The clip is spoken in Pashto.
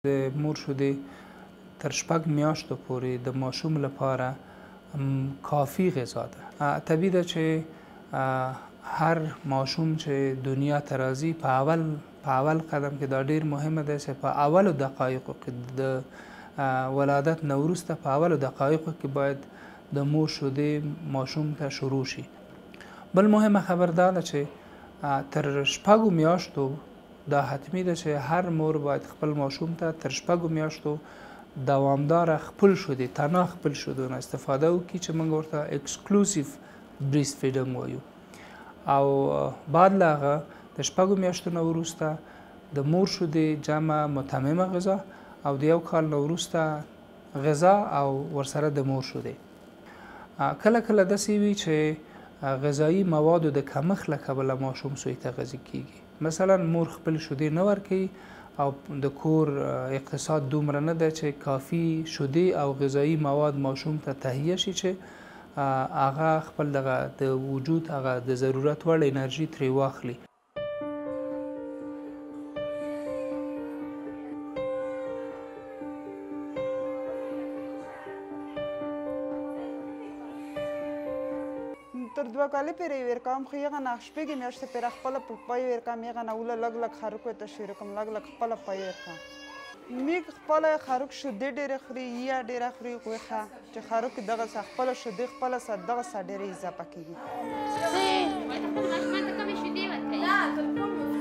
د مور شودې تر 6 میاشتو پورې د ماشوم لپاره کافي غذا ده. طبیعي ده چې هر ماشوم چې دنیا ته راځي په اول قدم کې دا ډیر مهمه ده چې په اولو دقایقو کې د ولادت نه وروسته په اولو دقایقو کې باید د مور شودې ماشوم ته شروع شي. بل مهمه خبر دا ده چې تر 6 میاشتو دا حتمي ده چې هر مور باید خپل ماشوم ته تر 6 میاشتو دوامداره خپل شودې، تنها خپل شودو نه استفاده وکړي چې موږ ورته exclusive breast feeding وایو. او بعد له هغه د 6 میاشتو نه وروسته د مور شودې جمع متممه غذا او د 1 کال نه وروسته غذا او ورسره د مور شودې. کله کله داسې وي چې غذایي موادو د کمښت له کبله ماشوم سوء تغذیه کیږي. مثلا مور خپل شودې نه ورکوي او د کور اقتصاد دومره نه ده چې کافي شودې او غذایي مواد ماشوم ته تهیه شي چې هغه خپل دغه د وجود هغه د ضرورت وړ انرژي ترې واخلي. تر 2 کاله پورې ورکوم، خو هغه نه 6 میاشتې پورې خپله په پی ورکوم. هغه نه وله لږ لږ خرکو ته شروع کوم، لږ لږ خپله پی ورکوم. میږ خپله خرک شودې ډېرې خوري، یا ډېره خوري غوښه چې خرک دغه څه خپله شودې خپله سره دغه څه ډېره اضافه کېږي. خپل ماشومان ته کومې شودې ورکوي؟